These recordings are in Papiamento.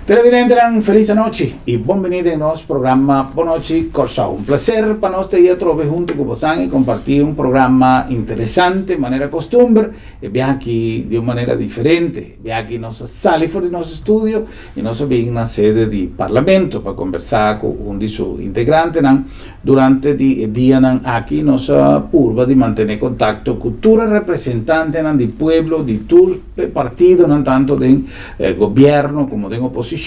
Televidentenan, felis anochi i bon bini den nos programa Bon Nochi Kòrsou. Un plaser pa nos ta i atrobe huntu ku bosan i kompartí un programa interesante manera kostumber. E biaha aki di un manera diferente. E biaha aki nos a sali for di nos estudio i nos a bin na sede di Parlamento pa kombersá ku un di su integrantenan. Durante di e dianan aki nos a purba di mantené kontakto ku tur e representantenan di pueblo di tur e partidonan tanto den gobièrnu komo den oposishon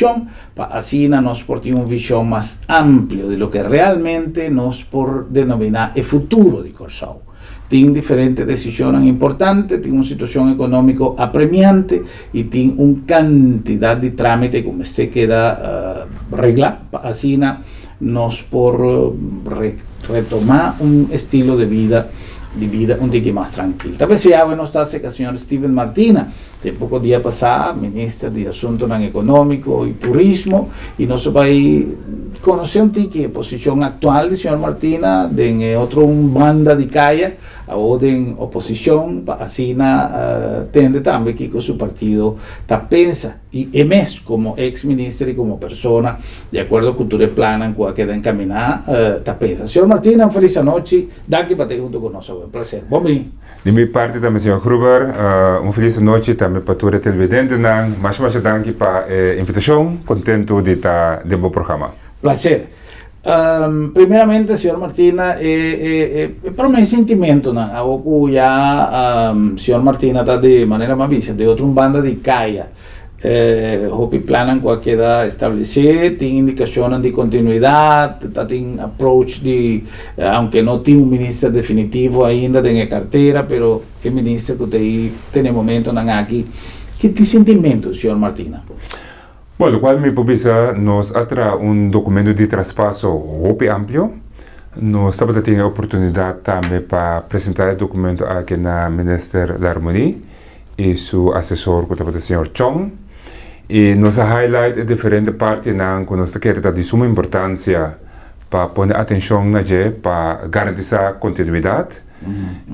pa asina nos por tin un vishon mas amplio di loke realmente nos por denominá e futuro di Kòrsou. Tin diferente desishonnan importante, tin un situashon ekonómiko apremiante i tin un kantidat di trámite ku mester keda reglá pa asina nos por retomá un estilo de bida di bida un tiki mas trankil. Ta p'esei awe nos ta aserka señor Steven Martina, den poko dia pasá minister di Asuntonan Ekonómiko i Turismo i nos a bai konosé un tiki e posishon aktual di señor Martina den e otro un banda di kaya, awor den oposishon pa asina tende tambe kiko su partido ta pensa i e mes komo eks minister i komo persona di akuerdo ku tur e plannan ku a keda enkaminá ta pensa. Señor Martina un felis anochi, danki pa ta huntu ku nos awe, un plaser. Bon bini. Di mi parti tambe señor Gruber, un felis anochi tambe pa tur e televidentenan. Masha masha danki pa e invitacion, contento di ta den bo programa. Placer. Primeramente señor Martina e e prome sentimentonan awo cu ya señor Martina ta di manera mi a bisa di otro un banda di caya. Hopi plannan ku a keda establesé, tin indikashonnan di kontinuidat, ta tin approach di, aunke no tin un minister definitivo ainda den e kartera, pero e minister ku ta ei te na e momentonan aki. Ki tin sintimentu, señor Martina? Bon, lokual mi por bisa, nos a traha un dokumento di traspaso hopi amplio. Nos tabata tin e oportunidat tambe pa presentá e dokumento aki na Minister Larmonie. I su asesor ku tabata señor Chong. I nos a highlight e diferente partinan ku nos ta kere ta di suma importansia pa pone atenshon na dje pa garantisá kontinuidat.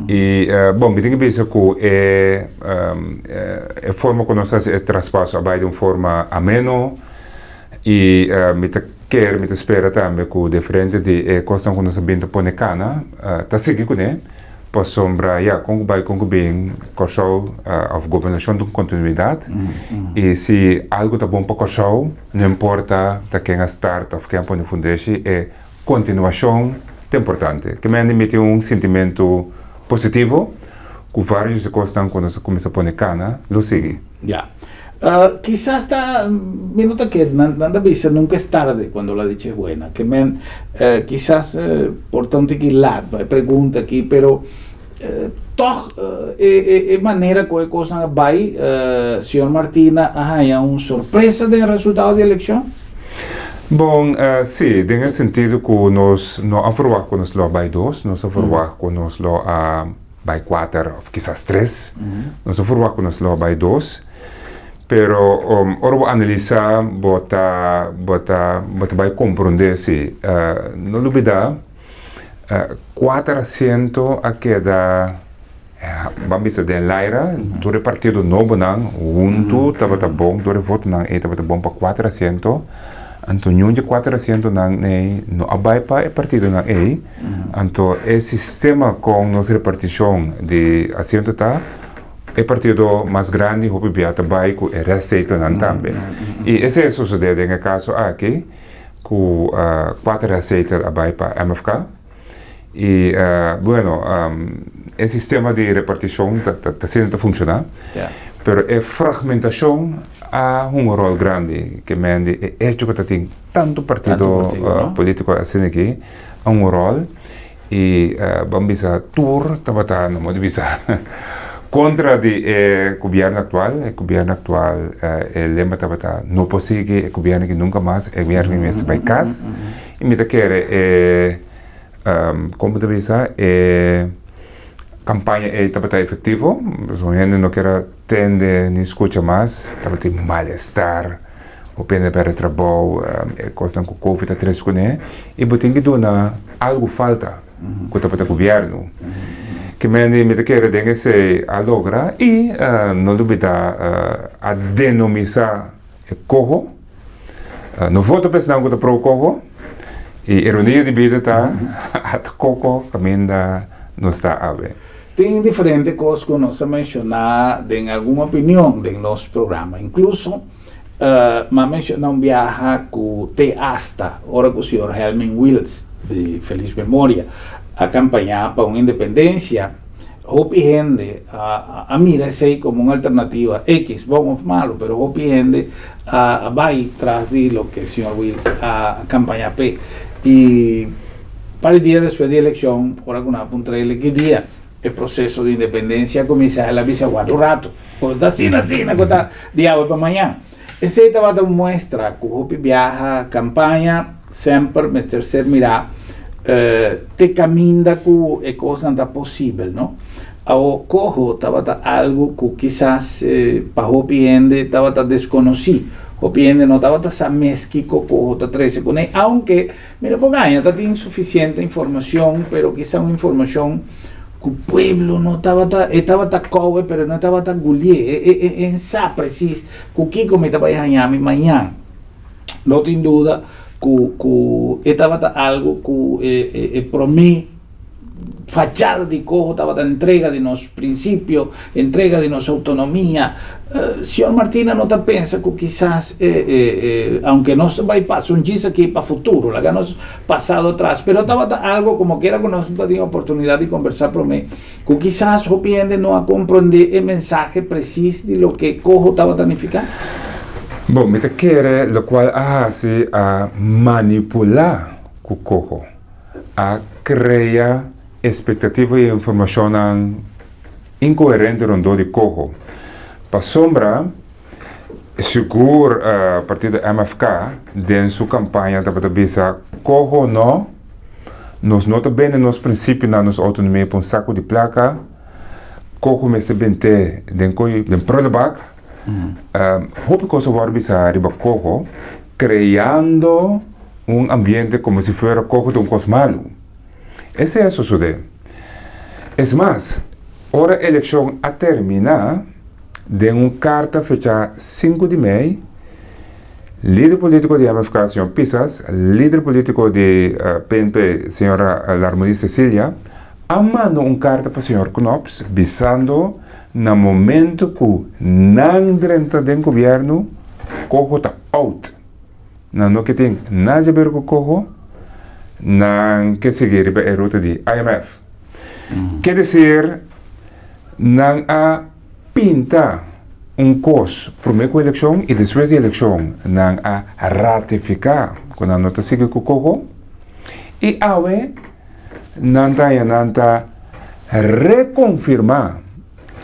I bon, mi tin ke bisa ku e e forma ku nos a hasi e traspaso a bai di un forma ameno i mi ta kere, mi ta spera tambe ku diferente di e kosnan ku nos a bin ta pone kana ta sigui kuné. Pasobra ya, kon ku bai kon ku bin, Kòrsou òf gobernashon ta un kontinuidat i si algu ta bon pa Kòrsou, no importa ta ken a start òf ken a pone fundeshi, e kontinuashon ta importante. Ke mende mi tin un sintimentu positivo ku vários di e kosnan ku nos a kuminsá pone kana lo sigui. Ya. Kisas ta, mi no ta kere, nan ta bisa nunca es tarde cuando la dicha es buena, ke men kisas por ta un tiki lat pa e pregunta aki, pero tog e manera ku e kosnan a bai, señor Martina a haña un sorpresa den e resultado di elekshon? Bon, si, den e sentido ku nos no a verwagt ku nos lo a bai dos, nos a verwagt ku nos lo a bai kuater of kisas tres. Nos a verwagt ku nos lo a bai dos. Pero ora bo analisá bo ta bo ta bo ta bai komprondé si. No lubidá kuater asiento a keda ban bisa den laira. Tur e partido nobonan huntu tabata bon, tur e votonan ei tabata bon pa kuater asiento. Anto niun di e kuater asientonan ei no a bai pa e partidonan ei. Anto e sistema kon nos repartishon di asiento ta, e partido mas grandi hopi bia ta bai ku e rest zetelnan tambe. I esei a sosodé den e kaso aki ku kuater rest zetel a bai pa MFK. I bueno, e sistema di repartishon ta ta asina ta funshoná, pero e fragmentashon a hunga un ròl grandi, ke men di e echo ku ta tin tantu partido polítiko asina aki a hunga un ròl i ban bisa tur tabata, no modo bisa, kontra di e gobièrnu aktual, e gobièrnu aktual e lema tabata no por sigui e gobièrnu aki nunka mas, e gobièrnu aki mester bai kas. I mi ta kere e, kon bo ta bisa, e kampaña ei tabata efektivo, pasobra hende no kier a tende ni skucha mas, tabatin malestar, hopi hende a pèrdè trabou, e kosnan ku covid a trese kuné, i bo tin ki duna algu falta ku tabata gobièrnu. Ke mende mi ta kere den esei a logra i no lubidá a denomisá e koho. No vota pa esnan ku ta pro coho i ironia di bida ta at coco kaminda nos ta awe. Tin diferente kos ku nos a menshoná den algun opinion den nos programa. Inkluso m'a menshoná un biaha ku te asta ora ku señor Helmin Wiels, di felis memoria, a kampañá pa un independensia, Hopi hende a mira esei komo un alternativa X, bon òf malu, pero hopi hende a bai tras di loke señor Wiels a kampañá p'e. I par di dia despues di elekshon, ora ku nan a puntra el ki dia e proseso di independensia a kuminsá, el a bisa, Wak un ratu, kos ta asina asina ku ta di awe pa mañan. Esei tabata un muestra ku hopi biaha kampaña semper mester ser mirá te kaminda ku e kosnan ta posibel, no? Awo koho tabata algu ku kisas pa hopi hende tabata deskonosí. Hopi hende no tabata sa mes kiko koho ta trese kuné, aunke mi no por gaña, ta tin sufisiente informashon, pero kisa un informashon ku pueblo no tabata, e tabata kowe pero no tabata gulié, e e e e sa presis ku kiko mi ta bai haña mi mañan. No tin duda ku ku e tabata algu ku e e e promé fachada di koho tabata entrega di nos prinsipio, entrega di nos outonomia. Señor Martina no ta pensa ku kisas e e e aunke nos ta bai pasa un djis aki pa futuro, laga nos pasado atras, pero tabata algo como kiera ku nos ta tin oportunidat di kombersá promé ku kisas hopi hende no a komprondé e mensahe presis di loke koho tabata nifiká. Bon, mi ta kere lokual a hasi a manipulá ku koho, a krea espektativa i informashonnan inkoherente rondó di koho. Pasobra sigur partido MFK den su kampaña tabata bisa koho no, nos no ta bende nos prinsipionan, nos outonomia pa un saku di plaka, koho mester bent'é den koyo den prullenbak. Hopi kos a wòrdu bisa riba koho kreando un ambiente komo si fuera koho ta un kos malu. Esei a sosodé. Es mas, ora elekshon a terminá, den un karta fechá sinku di mei, lider polítiko di MFK, señor Pisas, lider polítiko di PNP, señora Larmonie Cecilia, a manda un karta pa señor Knops bisando na momento ku nan drenta den gobièrnu, koho ta out. Nan no ke tin nada di haber ku koho, nan ke sigui riba e ruta di IMF. Ke desir, nan a pinta un kos promé ku elekshon i despues di elekshon nan a ratifiká ku nan no ta sigui ku koho i awe nan ta haña nan ta rekonfirmá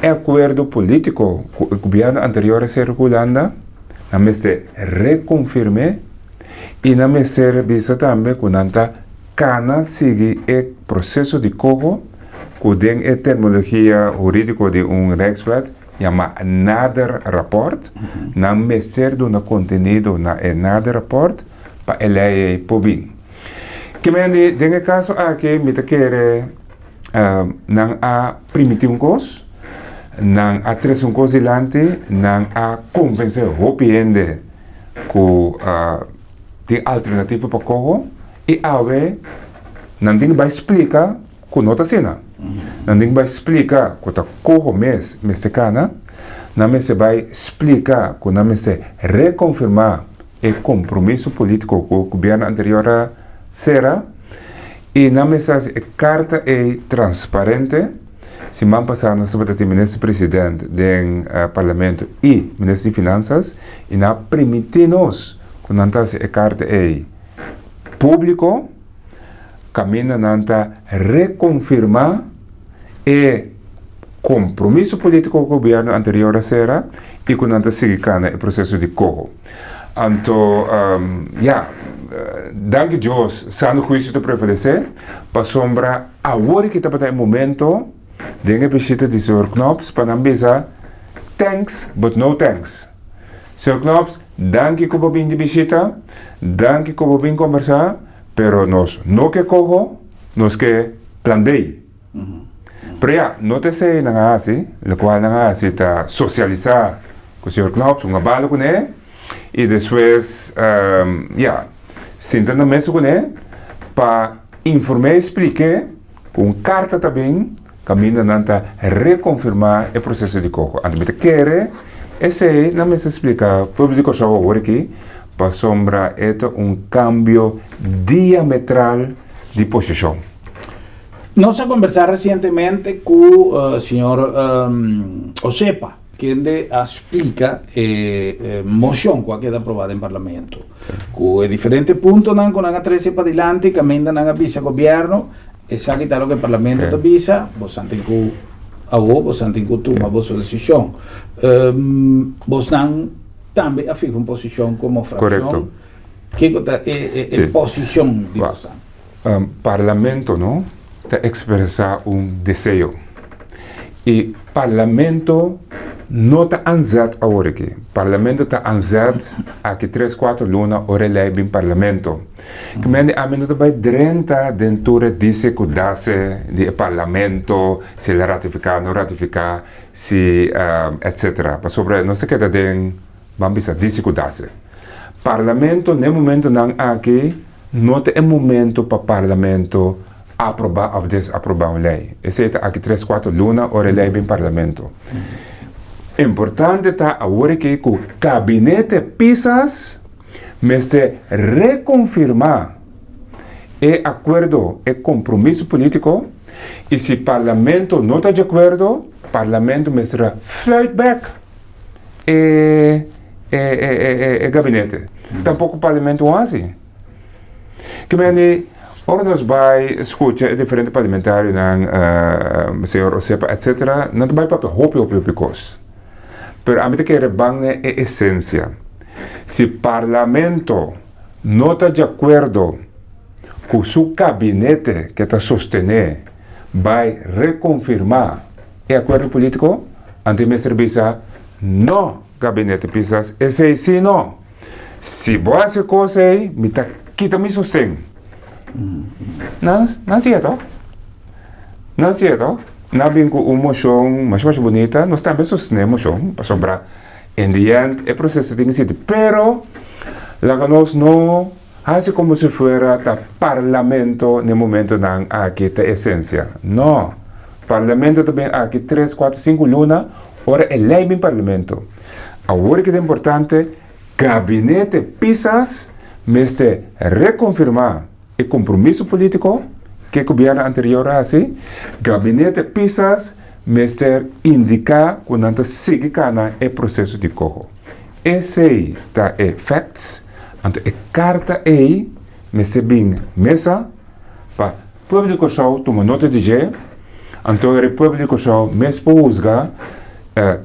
E akuerdo polítiko ku e gobièrnu anterior a sera ku Hulanda, nan mester rekonfirm'é i nan mester bisa tambe ku nan ta kana sigui e proseso di koho ku den e terminologia hurídiko di un Rijkswet yama nader rapport. Nan mester duna kontenido na e nader rapport pa e lei ei por bin. Kimendi, den e kaso aki mi ta kere. Nan a primiti un kos, nan a trese un kos dilanti, nan a konvensé hopi hende ku tin alternativa pa koho i awe nan tin bai splika ku no ta asina. Nan tin bai splika ku ta koho mes mester kana, nan mester bai splika ku nan mester rekonfirmá e kompromiso polítiko ku gobièrnu anterior a sera. I nan mester hasi e karta ei transparente. Siman pasá nos tabata tin minister president den parlamento i minister di finansas i nan a primintí nos ku nan ta hasi e karta ei públiko kaminda nan ta rekonfirmá e kompromiso polítiko ku gobièrnu anterior a sera i ku nan ta sigui kana e proseso di koho. Anto, ya, danki Dios, sano huisio ta prevalesé, pasobra awor ki tabata e momento den e bishita di señor Knops pa nan bisa, Thanks, but no thanks. Señor Knops, danki ku bo bin di bishita, danki ku bo bin kombersá, pero nos no ke koho, nos ke plan B. Pero ya, no ta esei nan a hasi, lokual nan a hasi ta sosialisá ku señor Knops, un a bala kuné. I despues, ya, sinta na mesa kuné pa inform'é i splik'é ku un karta ta bin kaminda nan ta rekonfirmá e proseso di koho. Anto mi ta kere esei nan mester splika pueblo di Kòrsou awor aki pasobra e ta un kambio diametral di posishon. Nos a kombersá resientemente ku señor Osepa. Kende a splika e mocion cu a keda aproba den Parlamento. Cu e diferente puntonan cu nan a trece padilanti, caminda nan a bisa gobierno, esaki ta loke Parlamento ta bisa, bosan tin cu awo, bosan tin cu tuma boso decision. Bosnan tambe a fiha un posicion como fraccion. Kico ta e posicion di bosan? Parlamento no ta expresa un deseo y Parlamento no ta aanzet awor aki. Parlamento ta aanzet aki tres cuatro luna ora e ley bin Parlamento. Ki mende ami no ta bay drenta den tur e dice cu dace di e Parlamento, si el a ratifica no ratifica, si etcetera. Pasobra nos ta keda den, ban bisa, dice cu dace. Parlamento n'e momentonan aki No ta e momento pa Parlamento aproba of desaproba un ley. Esey ta aki tres cuatro luna ora e ley bin Parlamento. Importante ta awor aki cu Gabinete Pisas mester reconfirma e acuerdo, e compromiso politico y si Parlamento no ta di acuerdo, Parlamento mester fluit back e e gabinete. Tampoco Parlamento no haci. Ke men di, ora nos bai scucha e diferente parlamentarionan, señor Osepa etcetera, nan ta bai papia hopi hopi hopi cos. Pero ami ta kere ban na e esencia. Si Parlamento no ta di acuerdo cu su gabinete ke ta sostene bai reconfirma e acuerdo politico, anto mester bisa no. Gabinete Pisas, Esei sí no. Si bo hasi e kos ei, mi ta kita mi sosten. Nan, nan siña tòg. Nan siña tòg. Nan bin ku un moshon masha masha bunita, nos tambe sostené e moshon, pasobra in the end e proseso tin ke siti. Pero laga nos no hasi komo si fuera ta parlamento na e momentonan aki ta esensia. No. Parlamento ta bin aki tres, kuater, sinku luna Ora e lei bin parlamento. Awor ke ta importante, gabinete Pisas mester rekonfirmá e kompromiso polítiko ke e gobièrnu anterior a hasi. Gabinete Pisas mester indiká ku nan ta sigui kana e proseso di koho. Esei ta e facts, anto e karta ei mester bin mesa pa Pueblo di Kòrsou tuma nota di dje, anto e pueblo di Kòrsou mes por husga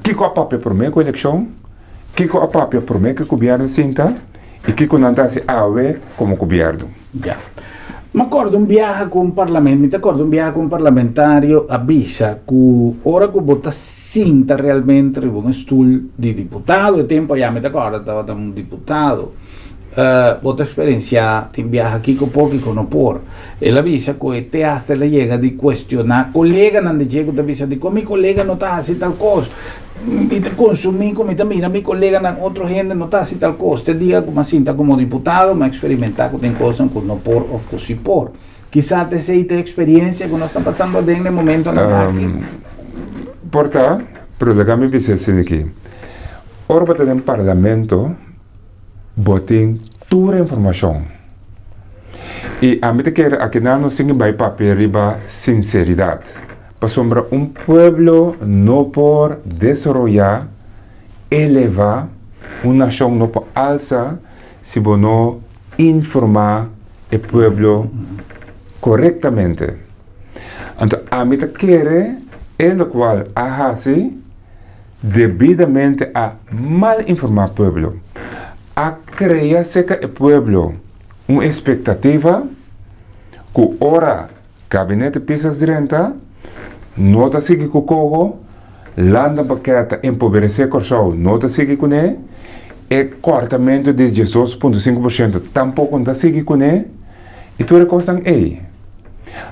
kiko a papia promé ku elekshon, kiko a papia promé ku e gobièrnu sinta i kiko nan ta hasi awe komo gobièrnu. Ya. Mi a kòrda un biaha ku un parlament, mi ta kòrda un biaha ku un parlamentario a bisa ku ora ku bo ta sinta realmente riba un stul di diputado, e tempu ayá mi ta kòrda tabata un diputado, Bo ta eksperensiá tin biaha kiko por kiko no por. El a bisa ku e te hasta el a yega di kuestioná koleganan di dje ku ta bisa dikon mi kolega no ta hasi tal kos. Mi ta konsumí ku mi ta mira mi koleganan otro hende no ta hasi tal kos. Te dia ku mi a sinta komo diputado mi a eksperimentá ku tin kosnan ku no por òf ku si por. Kisas ta esei ta e eksperiensia ku nos ta pasando aden na e momentonan aki. Por ta, pero laga mi bisa esei aki. Ora bo ta den parlamento. Bo tin tur informashon. I ami ta kere akinan nos tin ke bai papia riba sinseridat. Pasobra un pueblo no por desaroyá, elevá, un nashon no por alsa si bo no informá e pueblo korektamente. Anto ami ta kere e lokual a hasi. Debidamente a mal informá pueblo. A krea serka e pueblo un espektativa ku ora Gabinete Pisas drenta, no ta sigui ku koho, Landa Pakèt ta empoberesé Kòrsou no ta sigui kuné, e kòrtamentu di 12.5% tampoko no ta sigui kuné, i tur e kosnan ei.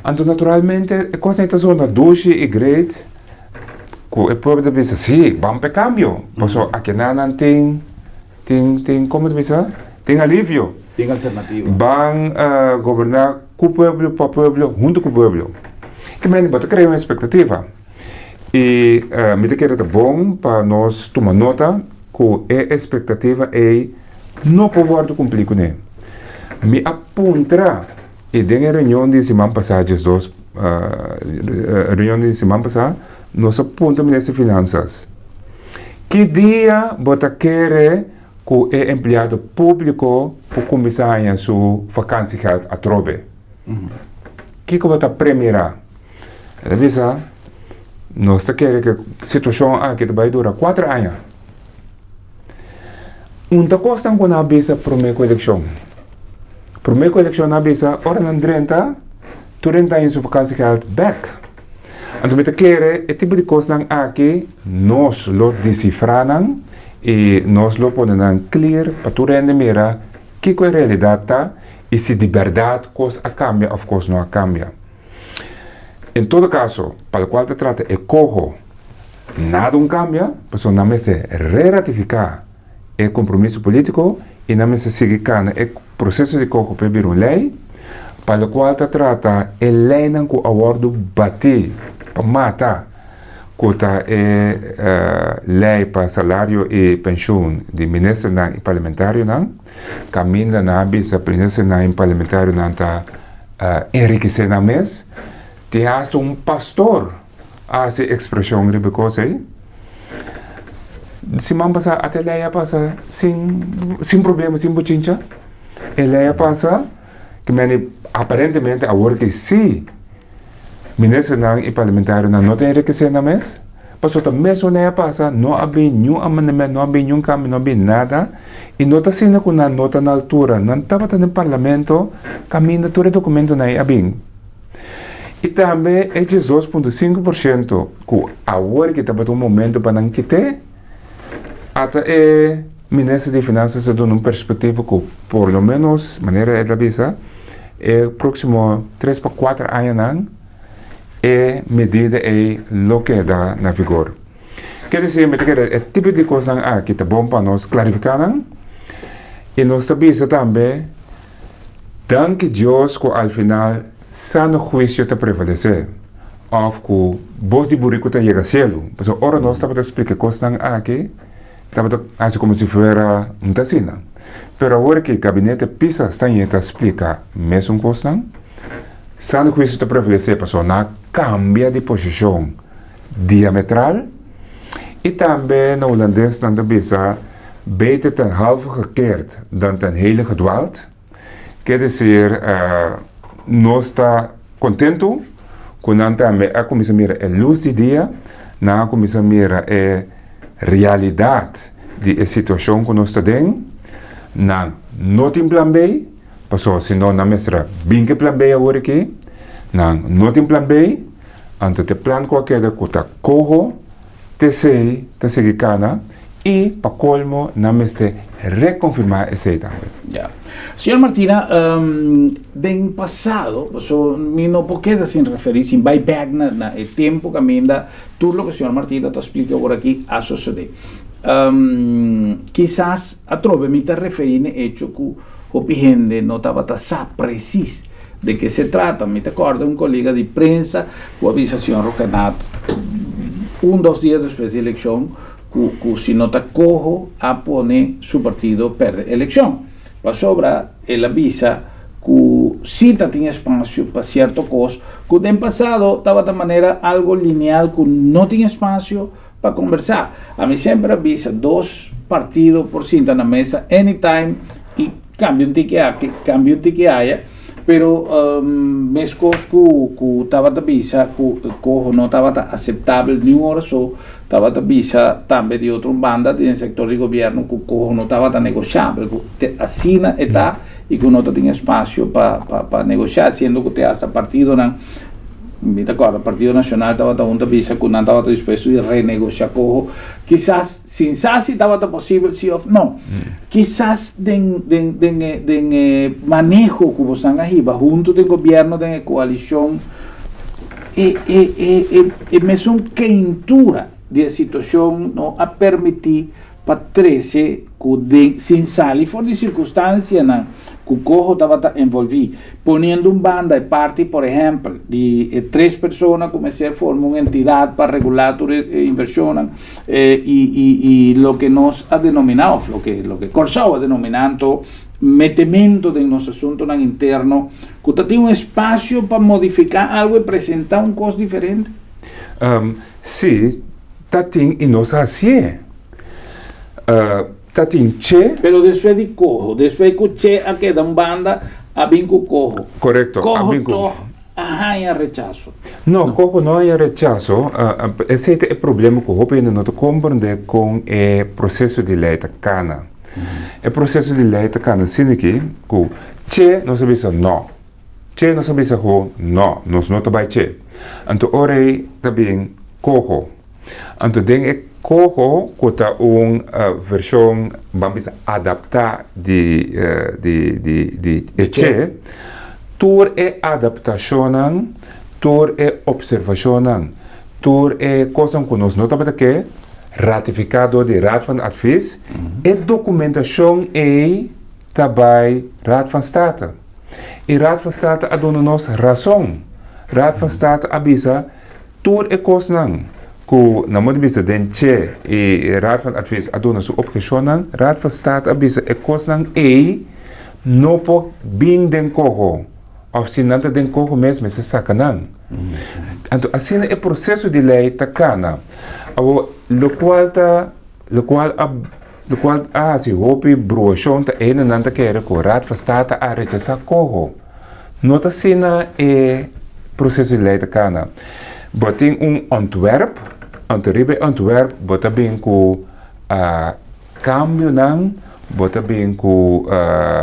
Anto naturalmente e kosnan ei ta zona dushi i great. Ku e pueblo ta bisa, sí, ban pa e kambio, pasobra akinan nan tin Tin, tin, kon ta bisa? Tin alivio. Tin alternativa. Ban goberná ku pueblo, pa pueblo, huntu ku pueblo. Ke mende bo ta krea un espektativa. I mi ta kere ta bon pa nos tuma nota ku e espektativa ei no por wòrdu kumplí kuné. Mi a puntra i den e reunion di siman pasá 12 reunion di siman pasá nos a puntra Minister di Finansas ki dia bo ta kere ku e empleado públiko por kuminsá haña su vakansiegeld atrobe? Kiko bo ta premirá? El a bisa, Nos ta kere ku e situashon aki ta bai dura kuater aña. Un ta kosnan ku nan a bisa promé ku elekshon. Promé ku elekshon nan a bisa ora nan drenta tur hende ta haña su vakansiegeld bèk. Anto mi ta kere e tipo di kosnan aki nos lo desifrá nan i nos lo pone nan clear pa tur hende mira kiko e realidat ta i si di bèrdat kos a kambia òf kos no a kambia. En todo kaso, pa lokual ta trata e koho, nada un kambia, pasobra nan mester re-ratifiká e kompromiso polítiko i nan mester sigui kana e proseso di koho pa e bira un lei. Pa lokual ta trata e leinan ku a wòrdu batí pa mata, ku ta e lei pa salario i penshun di ministernan i parlamentarionan, kaminda nan a bisa ministernan i parlamentarionan ta enrikesé nan mes, te hasta un pastor a hasi ekspreshon riba e kos ei. Siman pasá ata e lei a pasa sin sin problema, sin bochincha. E lei a pasa, ke mende aparentemente awor ke si ministernan i parlamentarionan no ta enrikesé nan mes, Pasobra ta mesun lei a pasa, no a bin niun amendament, no a bin niun kambio, no a bin nada, i no ta asina ku nan no ta na altura. Nan tabata den parlamento kaminda tur e dokumentonan ei a bin. I tambe e 12.5% ku awor ki tabata un momento pa nan kit'é, ata e minister di Finansas a duna un perspektiva ku por lo menos, manera el a bisa, e próksimo tres pa kuater añanan, e medida ei lo keda na vigor. Ke desir mi ta kere e tipo di kosnan aki ta bon pa nos klarifiká nan i nos ta bisa tambe danki Dios ku al final sano huisio ta prevalesé òf ku bos di buriku ta yega sielu. Pasobra ora nos tabata splika e kosnan aki tabata hasi komo si fuera no ta asina. Pero awor ki gabinete Pisas ta yeta splika mesun kosnan. Sano huisio ta prevalesé pasobra nan a kambia di posishon diametral i tambe na hulandes nan ta bisa beter ten halve gekeerd dan ten hele gedwaald. Ke desir nos ta kontentu ku nan tambe a kuminsá mira e lus di dia, nan a kuminsá mira e realidat di e situashon ku nos ta den, nan no tin plan B. Pasobra si no nan mester a bin ku e plan B awor aki, nan no tin plan B, anto te plan ku a keda ku ta koho te esei ta sigui kana i pa kolmo nan mester rekonfirmá esei tambe. Ya. Señor Martina, den pasado, paso mi no por keda sin referí, sin bai bèk na na e tempu kaminda tur loke señor Martina ta splika awor aki a sosodé. Kisas atrobe mi ta referí na e echo ku Hopi hende no tabata sa presis de ke se trata. Mi ta kòrda un kolega di prensa ku a bisa señor Rhuggenaath un dos dia despues di elekshon ku ku si no ta koho a pone su partido pèrdè elekshon. Pasobra el a bisa ku si ta tin espasio pa sierto kos ku den pasado tabata manera algo lineal ku no tin espasio pa kombersá. Ami semper a bisa dos partido por sinta na mesa anytime i kambia un tiki aki, kambia un tiki aya, pero meskos ku ku tabata bisa ku e koho no tabata aseptabel niun ora so, tabata bisa tambe di otro banda den sektor di gobièrnu ku koho no tabata negoshabel, ku te asina e ta i ku no ta tin espasio pa pa negoshá, siendo ku te hasta partidonan. Mi ta kòrda Partido Nashonal tabata un ta bisa ku nan tabata dispuesto di renegosiá koho. Kisas sin sa si tabata posibel si òf no. Kisas den den den e den e maneho ku bosan a hiba huntu den gobièrnu den e koalishon e e e e e mesun keintura di e situashon no a permití. pa trese ku den sin sali for di sirkunstansianan ku Coho tabata envolví, poniendo un banda e parti por ehèmpel di e tres persona ku mester forma un entidat pa regulá tur e invershonnan i i i loke nos a denominá òf loke loke Kòrsou a denominá anto metemento den nos asuntunan interno ku ta tin un espasio pa modifiká algu i presentá un kos diferente? Sí, ta tin i nos a hasié. Ta tin Che. Pero despues di Coho, despues ku Che a keda un banda, a bin ku Coho. Korekto, a Coho bin ku. tòg a haña rechaso. No, Coho no a haña rechaso. Esei ta e problema ku hopi hende no ta komprendé kon e proseso di lei ta kana. E proseso di lei ta kana asina aki ku Che nos a bisa no. Che nos a bisa ho no, nos no ta bai che. Anto ora ei ta bin Coho. Anto den e Coho ku ta un vershon ban bisa adaptá di di di di e Che, tur e adaptashonnan, tur e opservashonnan, tur e kosnan ku nos no tabata ke ratifiká dor di Raad van Advies, e dokumentashon ei ta bai Raad van State. I Raad van State a duna nos rason. Raad van State a bisa tur e kosnan ku nan por bisa den Che i Raad van Advies a duna su obheshonnan, Raad van State a bisa e kosnan ei no por bin den koho òf si nan ta den koho mes mester saka nan. Anto asina e proseso di lei ta kana. Awor lokual ta lokual a Lokual a hasi hopi bruashon ta e nan ta kere ku Raad van State a rechasá koho. No ta asina e proseso di lei ta kana. Bo tin un ontwerp, anto riba e ontwerp bo ta bin ku kambionan, bo ta bin ku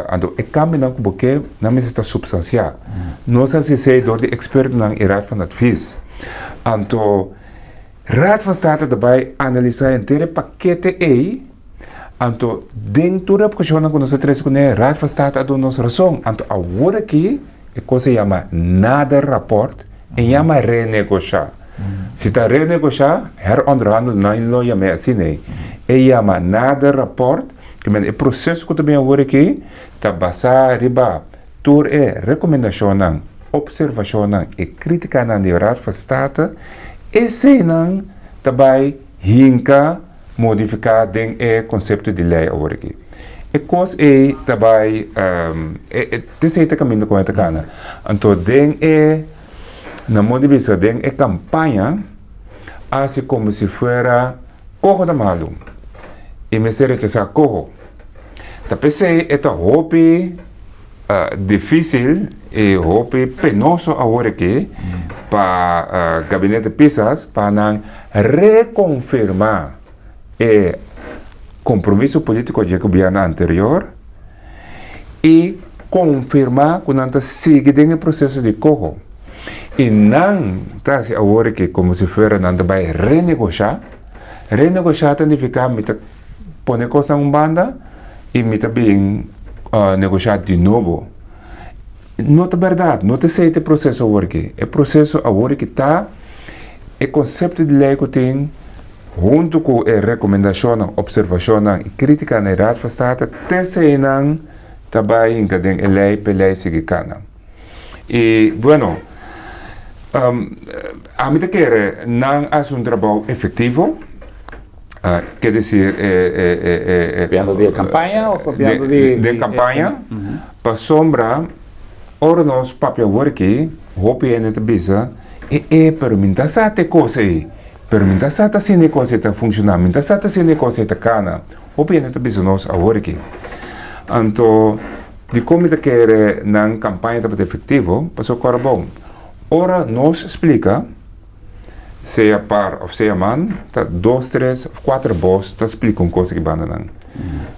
anto e kambionan ku bo ke nan mester ta supstansiá. Nos a hasi esei dor di ekspertonan i Raad van Advies. Anto. Raad van State ta bai analisá henter e pakete ei, anto den tur e obheshonnan ku nos a trese kuné, Raad van State a duna nos rason. Anto awor aki e kos a yama nader rapport en yama renegoshá. Si ta renegoshá, heronderhandel, nan lo yam'é asina ei. E yama nader rapport, ke men e proseso ku ta bin awor aki ta basá riba tur e rekomendashonnan, opservashonnan i krítikanan di Raad van State. Eseinan ta bai hinka modifiká den e konsepto di lei awor aki. E kos ei ta bai, esei ta kaminda ku e ta kana. Anto den e, na modo di bisa, den e kampaña a hasi komo si fuera koho ta malu i mester rechasá koho. Ta p'esei e ta hopi Difícil i hopi penoso awor aki pa Gabinete Pisas pa nan rekonfirmá e kompromiso polítiko dje gobièrnu anterior i konfirmá ku nan ta sigui den e proseso di koho. I nan ta hasi awor aki komo si fuera nan ta bai renegoshá. Renegoshá ta nifiká mi ta pone kosnan un banda i mi ta bin negoshá di nobo. No ta bèrdat, no ta esei ta e proseso awor aki. E proseso awor aki ta e konsepto di lei ku tin huntu ku e rekomendashonnan, opservashonnan i kritikanan di Raad van State, te eseinan ta bai hinka den e lei pa e lei sigui kana. I bueno, ami ta kere nan a hasi un trabou efektivo. Ke desir e e e e e Papiando di e kampaña of papiando di Den kampaña pasobra ora nos papia awor aki hopi hende ta bisa e e pero mi ta sa te kos ei pero mi ta sa ta asina e kos ei ta funshoná mi ta sa ta asina e kos ei ta kana hopi hende ta bisa nos awor aki anto dikon mi ta kere nan kampaña tabata efektivo pasobra kòrda bon ora nos splika. Sea par of sea man, ta dos, tres of kuater bos ta splika un kos aki banda nan.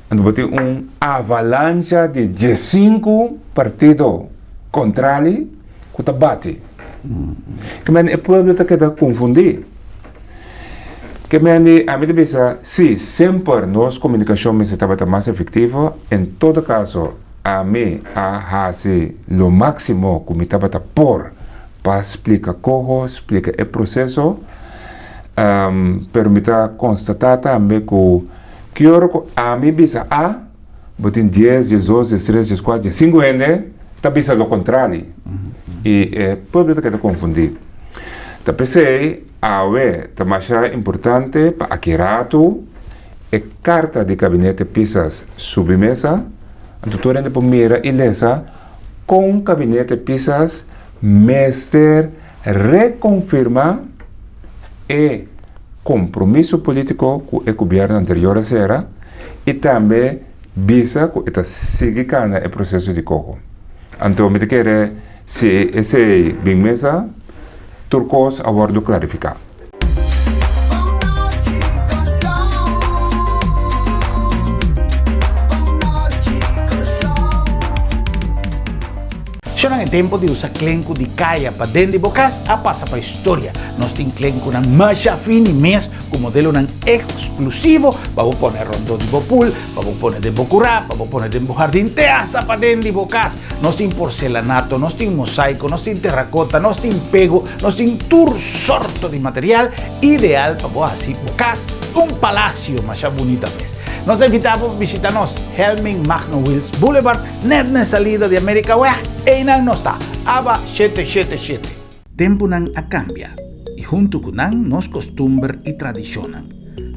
Anto bo tin un avalancha di diesinku partido kontrali ku ta bati. Ke mende e pueblo ta keda konfundí. Ke mende ami ta bisa, si, semper nos komunikashon mester tabata mas efektivo, en todo kaso ami a hasi lo máksimo ku mi tabata por. Pa splika koho, splika e proseso, pero mi ta konstatá tambe ku Ki ora ku ami bisa A, bo tin dies, diesdos, diestres, dieskuater, diesinku hende ta bisa lo kontrali. I e pueblo ta keda konfundí. Ta p'esei awe ta masha importante pa aki ratu e karta di Gabinete Pisas subi mesa, anto tur hende por mira i lesa kon Gabinete Pisas mester rekonfirmá e kompromiso polítiko ku e gobièrnu anterior a sera i tambe bisa ku e ta sigui kana e proseso di koko. Anto mi ta kere si esei bin mesa tur kos a wòrdu klarifiká. Shonnan e tempo di usa klenku di kaya pa den di bo kas a pasa pa historia. Nos tin klenkunan masha fini mes ku modelonan eksklusivo pa bo pone rondó di bo pool, pa bo pone den bo kurá, pa bo pone den bo hardin te asta pa den di bo kas. Nos tin porcelanato, nos tin mosaiko, nos tin terrakota, nos tin pego, nos tin tur sorto di material ideal pa bo hasi bo kas un palasio masha bunita mes. Nos ta invitá bo pa bishita nos Helming Magno Wiels Boulevard net na e salida di Amerikaweg, einan nos ta, aba shete shete shete. Tempunan a kambia i huntu ku nan nos kostumber i tradishonnan.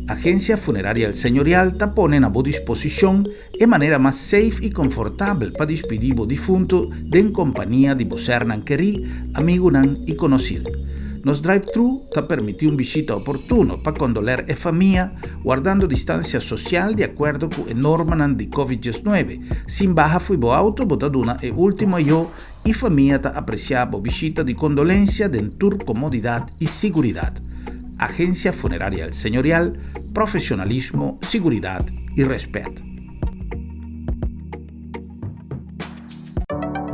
Agensia Funeraria El Señorial ta pone na bo disposishon e manera mas safe i konfortabel pa dispidí bo difuntu den kompania di bo sernan kerí, amigunan i konosir. Nos drive-thru ta permití un bishita oportuno pa kondoler e famia, wardando distansia sosial di akuerdo ku e normanan di Covid diesnuebe. Sin baha fo'i bo auto bo ta duna e último ayó I famia ta apresiá bo bishita di kondolensia den tur komodidat i siguridat. Agensia Funeraria El Señorial, profesionalismo, siguridat i rèspèt.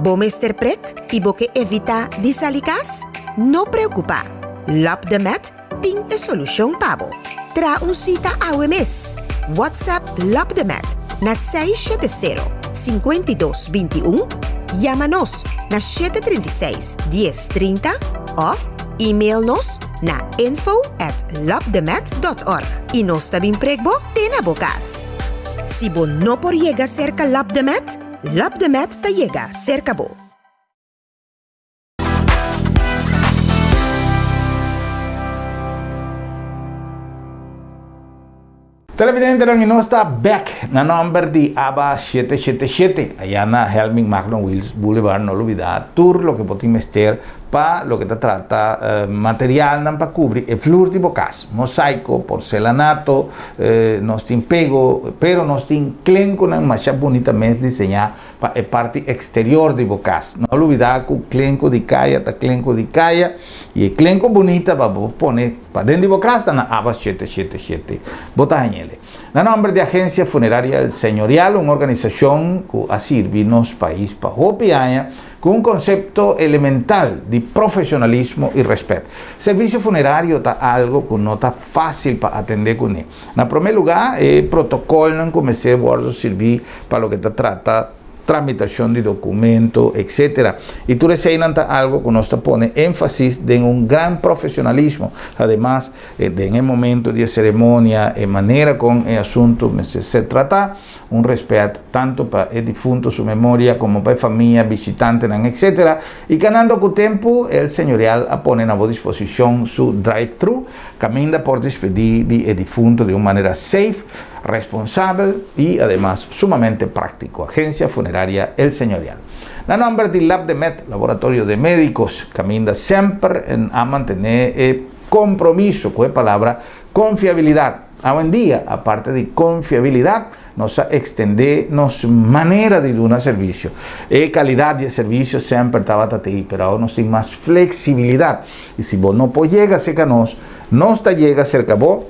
Bo mester prek i bo ke evitá di sali kas? No preokupá! Lap de Met tin e solushon pa bo. Traha un sita awe mes! WhatsApp Lap de Met na 670 52 21, yama nos na 736 10 30 òf email nos na info at lapdemet.org i nos ta bin prek bo te na bo kas. Si bo no por yega serka Lap de Met, Lap de Met ta yega serka bo. Televidentenan y nos ta bek na nomber di Aba shete shete shete aya na Helming Magno Wiels Boulevard no lubida tur loke bo tin mester pa loke ta trata materialnan pa cubri e flur di bo cas mosaico, porcelanato, nos tin pego pero nos tin klenkunan masha bunita mes diseña pa e parti eksterior di bo kas. No lubidá ku klenku di kaya ta klenku di kaya i e klenku bunita pa bo pone paden di bo kas ta na Abas shete shete shete. Bo ta hañ'el. Na nòmber di Agensia Funeraria El Señorial, un organisashon ku a sirbi nos pais pa hopi aña ku un konsepto elemental di profeshonalismo i rèspèt. Servisio funerario ta algu ku no ta fásil pa atendé kuné. Na promé lugá, e protokolnan ku mester wòrdu sirbí pa loke ta trata tramitashon di dokumento, etcetera. I tur eseinan ta algu ku nos ta pone énfasis den un gran profeshonalismo. Ademas, den e momento di e seremonia, e manera kon e asuntu mester ser tratá, un rèspèt tantu pa e difunto su memoria komo pa e famia, bishitantenan, etcetera. I kanando ku tempu, El Señorial a pone na bo disposishon su drive-thru, Caminda por despedí di e difunto di un manera safe, responsabel y ademas sumamente práctico. Agencia Funeraria El Señorial. Na nomber di Labdemed, Laboratorio de Médicos, caminda semper a mantené e compromiso cu e palabra confiabilidad. Awendia, aparte di confiabilidad, Nos a extendé nos manera di duna servicio. E calidad di e servicio semper tabata tei, pero awor nos tin mas flexibilidad. Y si bo no por yega cerca nos, nos ta yega cerca bo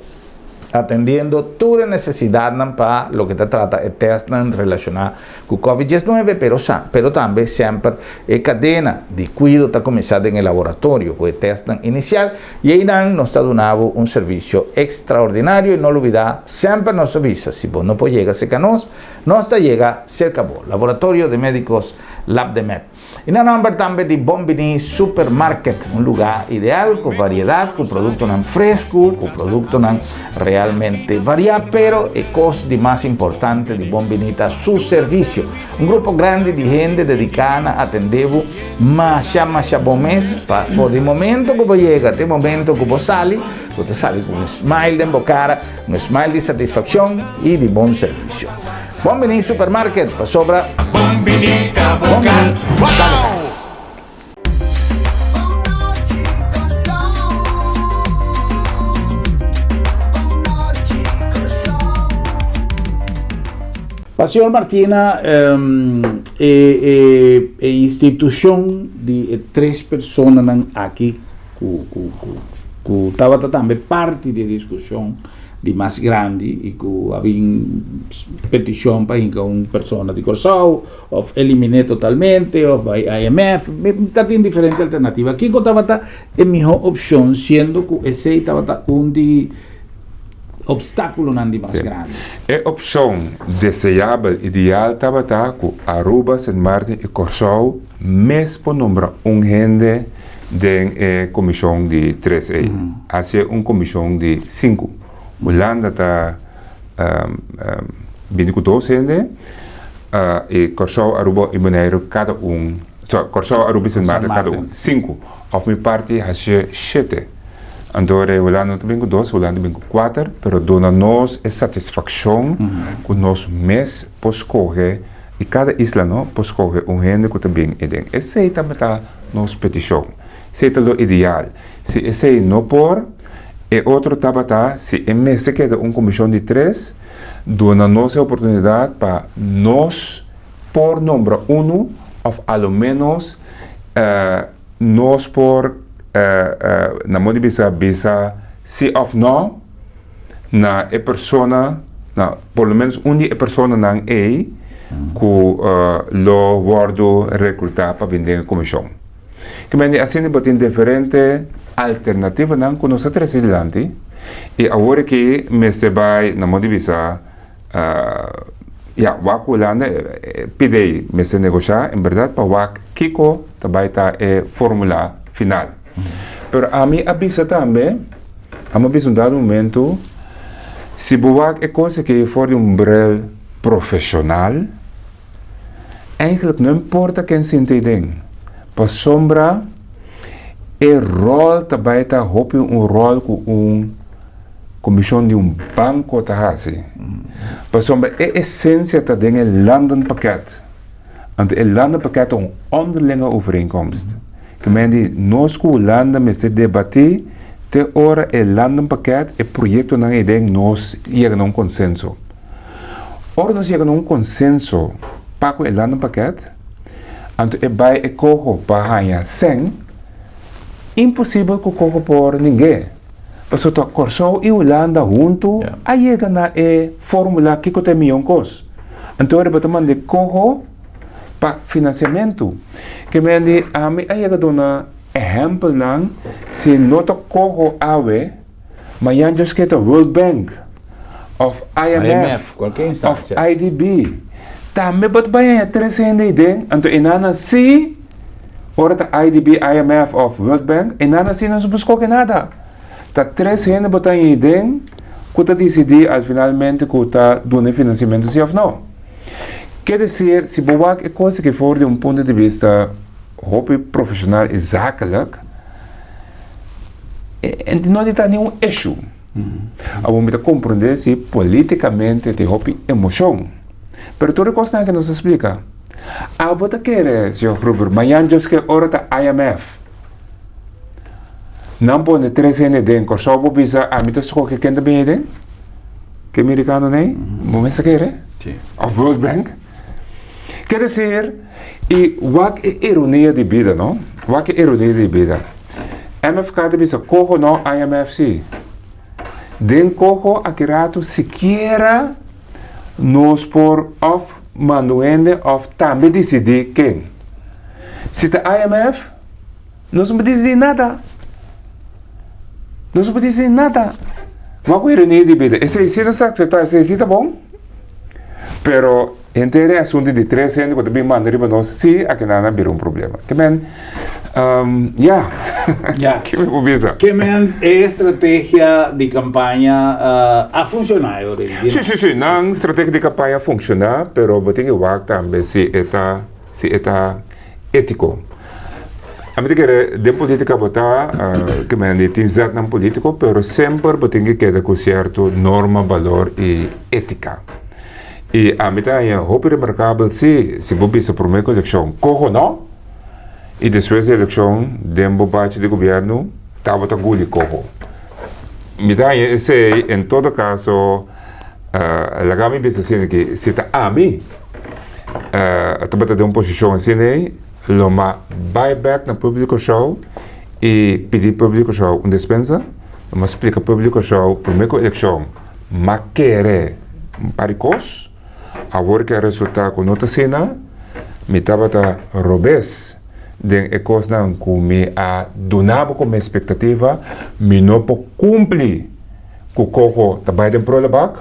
atendiendo tur e necesidadnan pa loke ta trata e testnan relaciona cu Covid diesnuebe, pero sa, pero tambe semper e cadena di cuido ta cuminsa den e laboratorio cu e testnan inicial y eynan nos ta duna bo un servicio extraordinario y no lubida, semper nos ta bisa, si bo no por yega cerca nos, Nos ta yega serka bo. Laboratorio de Médicos Labdemed. I na nòmber tambe di Bon Biní Supermarket, un lugá ideal ku variedat, ku produktonan fresku, ku produktonan realmente variá, pero e kos di mas importante di Bon Biní ta su servisio. Un grupo grandi di hende dediká na atendé bo masha masha bon mes, pa for di momento ku bo yega te momento ku bo sali, bo ta sali ku un smile den bo kara, un smile di satisfakshon i di bon servisio. Bon Biní Supermarket, pasobra Bon Biní ta bo Bon Biní kas. ta bo Wow! kas. Pa señor Martina, e e institucion di e tres personanan aki cu cu cu tabata tambe parti di e discusion di mas grandi y cu a bin peticion pa hinca un persona di Corsou of elimine totalmente of bay IMF, ta tin diferente alternativa. Kico tabata e miho opcion siendo cu esey tabata un di obstáculonan di mas grandi? E opcion deseabel ideal tabata cu Aruba, Sint Maarten y Corsou mes por nombra un hende den e comision di tres ey. Haci un comision di cinco. Hulanda ta bini cu dos hende y Corsou, Aruba y Boneiru cada un, sorry, Corsou, Aruba y Sint Maarten cada un. Cinco. Of mi parti haci shete. Anto rei Hulanda no ta bin ku dos, Hulanda ta bin ku kuater, pero duna nos e satisfakshon ku nos mes por skohe, i kada isla no, por skohe un hende ku ta bin eden. Esei tabata nos petishon. Esei ta lo ideal. Si esei no por, e otro tabata si e mester keda un komishon di tres, duna nos e oportunidat pa nos por nombra unu òf a lo ménos Nos por, na modo di bisa, bisa si of no na e persona, na por lo menos un di e personanan ei ku lo wòrdu rekrutá pa bin den e komishon. Ke mende asina bo tin diferente alternativanan ku nos a trese dilanti i awor aki mester bai, na modo di bisa, Ya, wak Hulanda pidei mester negoshá en bèrdat pa wak kiko ta bai ta e fórmula final. Pero ami a bisa tambe, ami a bisa un dado momento, si bo wak e kos aki for di un bril profeshonal, eigenlijk no importa ken sinta ei den, pasobra e ròl ta bai ta hopi un ròl ku un. Komishon di un banko ta hasi. Pasobra e esensia ta den e landenpakket. Anto e landenpakket ta un onderlinge overeenkomst. Ke men di nos ku Hulanda mester debatí te ora e landenpakket, e proyektonan ei den nos yega na un konsenso. Ora nos yega na un konsenso pa ku e landenpakket, anto e bai e koho pa haña sèn, imposibel ku koho por ning'é. Pasobra ta Kòrsou i Hulanda huntu a yega na e fórmula kiko ta e mion kos. Anto ora bo ta manda e koho pa finansiamentu. Ke men di ami a yega duna ehèmpelnan si no ta koho awe, mañan djos ke ta World Bank òf IMF òf IDB. Tambe bo ta bai haña tres hende ei den, anto e nan a si. Ora ta IDB, IMF of World Bank, e nan asina no por scoge nada. Ta tres hende bo ta haña den cu ta dicidi al finalmente cu ta duna e financiamento si of no. Ke decir, si bo wak e cos aki for di un punto di bista hopi profesional y zakelijk, e no di ta ningun issue. Awor mi ta comprende si politicamente tin hopi emocion, pero tur e cosnan aki nos a splica. Abo ta kere, señor Gruber, mañan djos ke ora ta IMF. Nan pone tres hende den Kòrsou bo bisa ami ta skohe ken ta bini den? Ke merikano nei? Bo mester kere? Sí. Of World Bank? Ke desir, i wak e ironia di bida, no? Wak e ironia di bida. MFK ta bisa koho no, IMF si. Den koho aki ratu sikiera nos por of manda un hende of tambe disidí ken. Si ta IMF, nos no por disidí nada. Nos no por disidí nada. Wak ku ironia di bida. Esei si nos ta akseptá, esei si ta bon. Pero henter e asuntu di tres hende ku ta bin manda riba nos, sí, akinan a bira un problema. Ke men, ya, Ya. ke mi por bisa? Ke men e estrategia di kampaña a funshoná e ora ei? Sí, sí, sí, nan strategia di kampaña a funshoná, pero bo tin ke wak tambe si e ta, si e ta étiko. Ami ta kere den polítika bo ta ke men di tin zetnan polítiko, pero semper bo tin ke keda ku sierto norma, balor i étika. I ami ta haña hopi remarkabel si, si bo bisa promé ku elekshon koho no, i despues di elekshon den bo bachi di gobièrnu tabata guli koho. Mi ta haña esei en todo kaso laga mi bisa asina ki si ta ami tabata den un posishon asina ei lo m'a bai bèk na pueblo di Kòrsou i pidi pueblo di Kòrsou un despensa, lo m'a splika pueblo di Kòrsou promé ku elekshon m'a kere un par di kos, awor ke a resultá ku no ta asina mi tabata robes den e kosnan ku mi a duna bo komo espektativa, mi no por kumpli ku koho ta bai den prullenbak,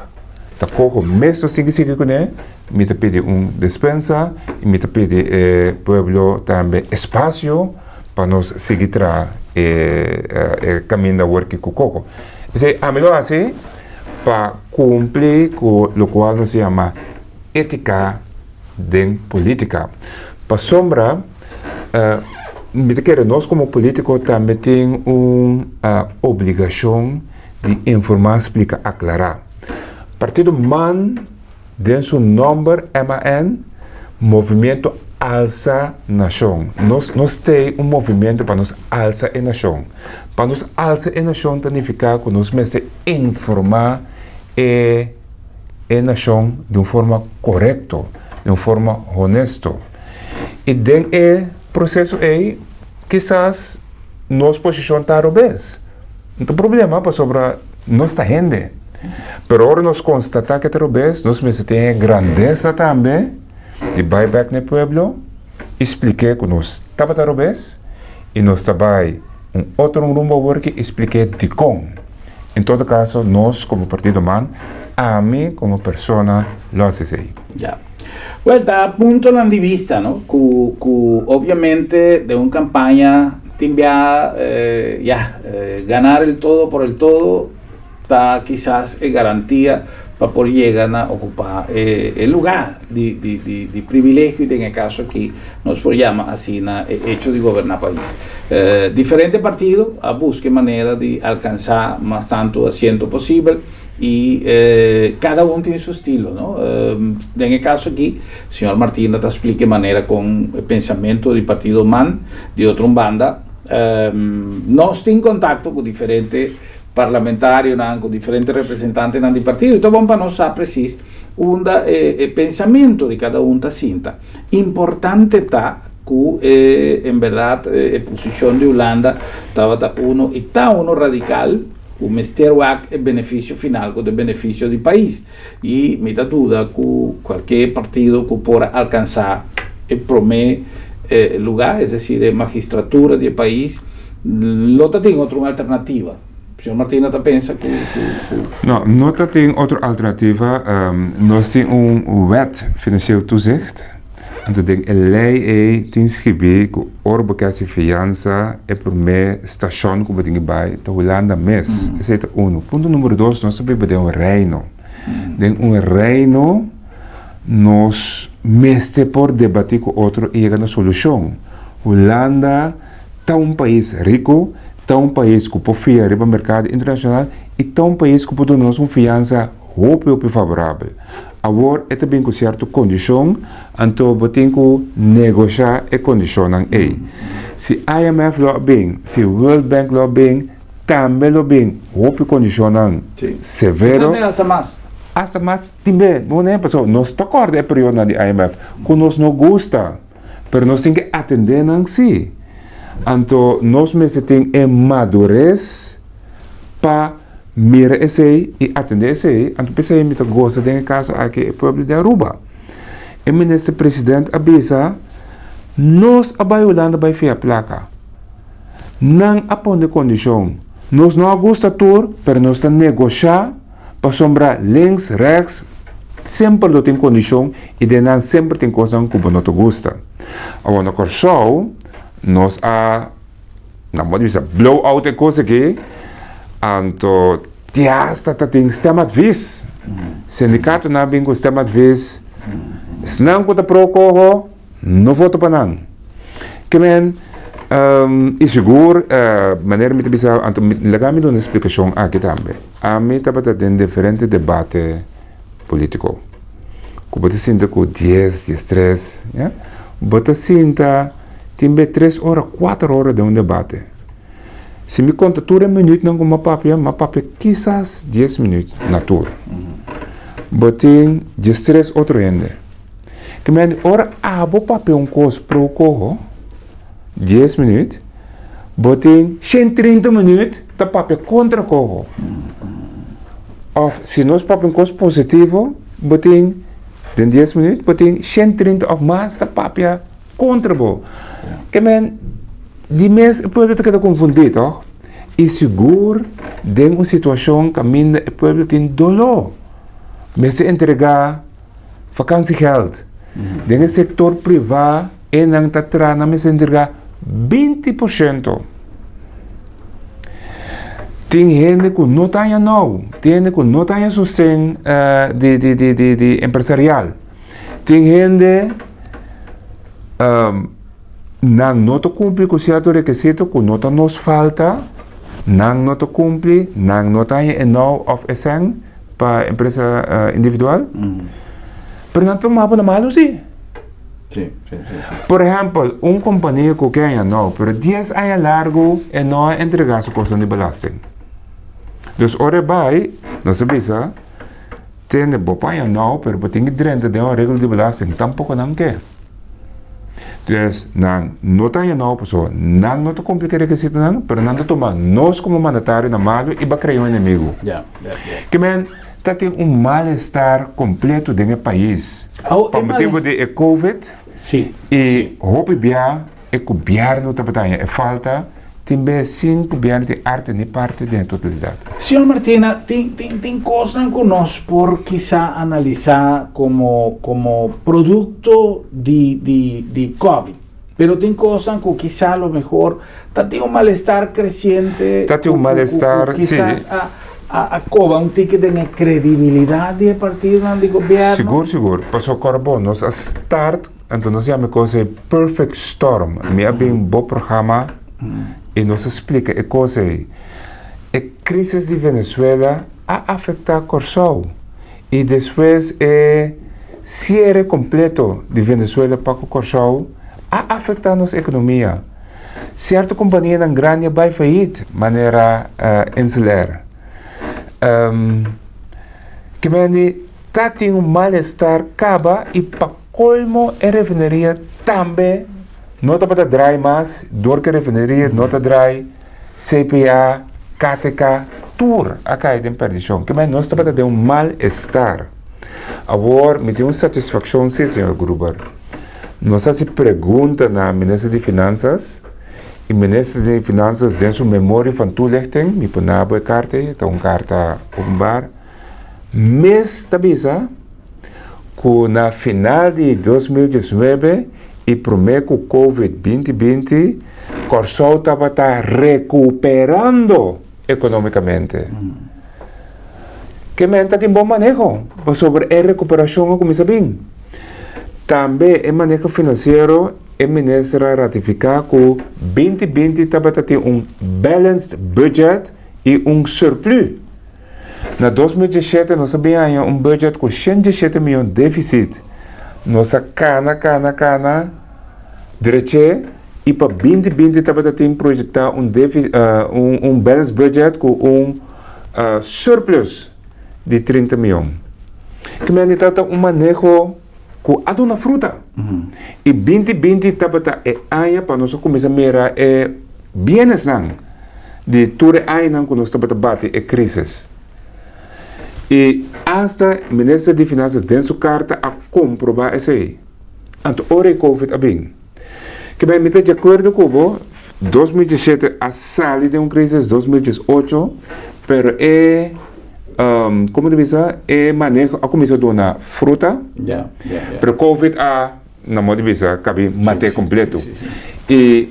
ta koho mes lo sigui sigui kuné, mi ta pidi un despensa i mi ta pidi e pueblo tambe espasio pa nos sigui traha e e kaminda awor ki ku koho. P'esei ami lo hasi pa kumpli ku lokual nos yama étika den polítika. Pasobra mi ta kere nos komo polítiko tambe tin un obligashon di informá, splika, aklará. Partido man den su nòmber MAN, Movimiento Alsa Nashon. Nos nos t'ei un movimiento pa nos alsa e nashon. Pa nos alsa e nashon ta nifiká ku nos mester informá e e nashon di un forma korekto, di un forma honesto. I den e proseso ei kisas nos posishon ta robes. No ta problema pasobra nos ta hende. Pero ora nos konstatá ke ta robes, nos mester tin e grandesa tambe di bai bèk na e pueblo i splik'é ku nos tabata robes i nos ta bai un otro rumbo awor ki i splik'é dikon. En todo kaso nos komo Partido man, ami komo persona lo hasi esei. Ya. Wèl, ta puntonan di bista, no? Ku ku obviamente den un kampaña tin bia ya, ganar el todo por el todo ta kisas e garantia pa por yega na okupá e e lugá di di di di privilegio den e kaso aki nos por yama asina e echo di goberná pais. Diferente partido a buska e manera di alkansá mas tantu asiento posibel i kada un tin su estilo, no? Den e kaso aki señor Martina ta splika e manera kon e pensamentu di partido man di otro un banda nos tin kontakto ku diferente parlamentarionan, ku diferente representantenan di partido i ta bon pa nos sa presis unda e pensamentu di kada un ta sinta. Importante ta ku e en bèrdat e posishon di Hulanda tabata uno i ta uno radikal ku mester wak e benefisio final ku ta e benefisio di pais i mi ta duda ku kualke partido ku por a alkansá e promé lugá es desir e magistratura di e pais lo ta tin otro un alternativa. Señor Martina ta pensa ku ku ku. No, no ta tin otro alternativa. Nos tin un Wet Financieel Toezicht. Anto den e lei ei tin skibí ku ora bo ke hasi fiansa e promé stashon ku bo tin ke bai ta Hulanda mes. Esei ta unu. Punto numero dos, nos ta biba den un reino. Den un reino nos mester por debatí ku otro i yega na solushon. Hulanda ta un pais riku, ta un pais ku por fia riba merkado internashonal i ta un pais ku por duna nos un fiansa hopi hopi favorabel. Awor e ta bin ku sierto kondishon, anto bo tin ku negoshá e kondishonnan ei. Si IMF lo a bin, si World Bank lo a bin, tambe lo bin hopi kondishonnan severo. Esei ta hasta mas. Hasta mas tin be, bo ne? Pasobra nos ta kòrda e periodonan di IMF ku nos no gusta. Pero nos tin ke atendé nan sí. Anto nos mester tin e madures pa mira esei i atendé esei. Anto p'esei mi ta gosa den e kaso aki e pueblo di Aruba. E minister president a bisa, Nos a bai Hulanda bai fia plaka. Nan a pone kondishon. Nos no a gusta tur, pero nos ta negoshá pasobra links, rechts. Semper lo tin kondishon i den nan semper tin kosnan ku bo no ta gusta. Awor na Kòrsou nos a, nan por bisa, blow out e kos aki, anto te hasta ta tin stemadvies. Sindikatonan a bin ku stemadvies, esnan ku ta pro koho no vota pa nan. Ke men, i sigur manera mi ta bisa, anto laga mi duna e splikashon aki tambe. Ami tabata den diferente debate politico ku bo ta sinta ku dies, diestres, ya, bo ta sinta tin be tres ora, kuater ora den un debate. Si mi konta tur e minütnan ku mi a papia, mi a papia kisas dies minüt na tur. Bo tin diestres otro hende. Ke mende ora abo papia un kos pro koho, dies minüt, bo tin 130 minüt ta papia kontra koho. Òf si nos papia un kos positivo, bo tin den dies minüt bo tin 130 òf mas ta papia kontra bo. Ke men di mes e pueblo ta keda konfundí tòg? I sigur den un situashon kaminda e pueblo tin doló, mester entregá vakansiegeld. Den e sektor privá e nan ta traha nan mester entrega 20%. Tin hende ku no ta haña nou, tin hende ku no ta haña sosten di di di di di empresarial. Tin hende nan no ta kumpli ku sierto rekisito ku no ta nos falta, nan no ta kumpli, nan no ta haña e nou òf e sèn pa empresa individual. Pero nan ta tuma bo na malu si. Sí, sí, sí, sí. Por ehempel, un kompania ku ke aña nou, pero dies aña largu e no a entregá su kosnan di belasting. Dus ora e bai, nos a bisa, tende, bo por aña nou, pero bo tin ki drenta den un areglo di belasting. Tampoko nan ke. Dus nan no ta aña nou pasobra nan no ta kumpli ku e rekisitonan, pero nan ta tuma nos komo mandatario na malu i bo a krea un enemigu. Ya, ya, ya. Ke men, Ta tin un malestar completo den e pais pa motibo di e covid y hopi bia e gobierno tabata haña e falta tin bes sin gobierno tin arte ni parte den e totalidad. Señor Martina, tin tin tin cosnan cu nos por kisa analisa como como producto di di di covid, pero tin cosnan cu kisa lo mehor Ta tin un malestar creciente Ta tin un malestar, cu kisas a a coba un tiki den e credibilidad di e partidonan di gobierno. Sigur, sigur. Pasobra kòrda bo, nos a start, anto nos yama e kos ei perfect storm. Mi a bin bo programa i nos a splika e kos ei. E crisis di Venezuela a afecta Kòrsou i despues e cierre completo di Venezuela pa ku Kòrsou a afecta nos economia. Sierto kompanianan grandi a bai fayit, manera Insel Air. Kimendi ta tin un malestar kaba i pa kolmo e refineria tambe no tabata drai mas, dor ku e refineria no ta drai, CPA, KTK, tur a kai den perdishon. Kimendi nos tabata den un malestar. Awor mi tin un satisfakshon si, señor Gruber. Nos hasi pregunta na Minister di Finanzas y Minister di Finanzas den su memoria van toelichting, mi por nabo e karta ei, ta un karta openbaar, mes ta bisa ku na final di 2019 y prome ku Covid 2020 Kòrsou tabata rekuperando ekonómikamente. Ke men ta tin bon maneho pasobra e rekuperashon a kuminsá bin. Tambe e maneho finansiero e minister a ratifiká ku 2020 tabata tin un balanced budget i un surplus. Na 2017 nos a bin haña un budget ku 117 mion defisit. Nos a kana kana kana dreché i pa 2020 tabata tin proyektá un defi un un balanced budget ku un surplus di 30 mion. Kimendi tabata un maneho ku a duna fruta. I 2020 tabata e aña pa nos a kuminsá mira e bienesnan di tur e añanan ku nos tabata bati e krisis. I asta minister di Finansas den su karta a komprobá esei. Anto ora e covid a bin. Kibai mi ta di akuerdo ku bo, 2017 a sali den un krisis, 2018, pero e. Como ta bisa, e maneho a cuminsa duna fruta, pero Covid a, na modo di bisa, cabi mate completo. Y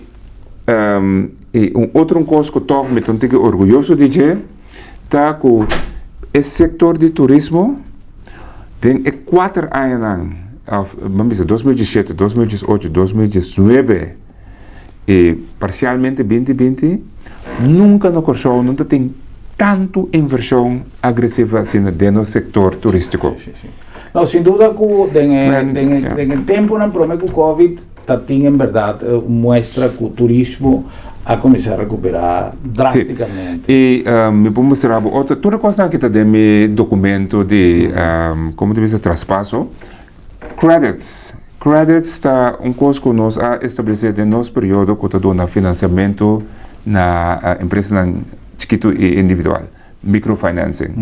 y un otro un cos cu toch mi ta un tiki orguyoso di dje, ta cu e sector di turismo den e cuater añanan, of ban bisa 2017, 2018, 2019 y parcialmente 2020, nunca na Corsou no ta tin tanto inversion agresivo asina den nos sector turistico. Sí, sí, sí. No, sin duda cu den e, den e, den e temponan prome cu Covid ta tin en berdad un muestra cu turismo a cuminsa recupera drasticamente. Sí. Y mi por mustra bo otro, tur e cosnan aki ta den mi documento di, como ta bisa, traspaso. Credits. Credits ta un cos cu nos a establece den nos periodo cu ta duna financiamento na empresanan chikito y individual, microfinancing.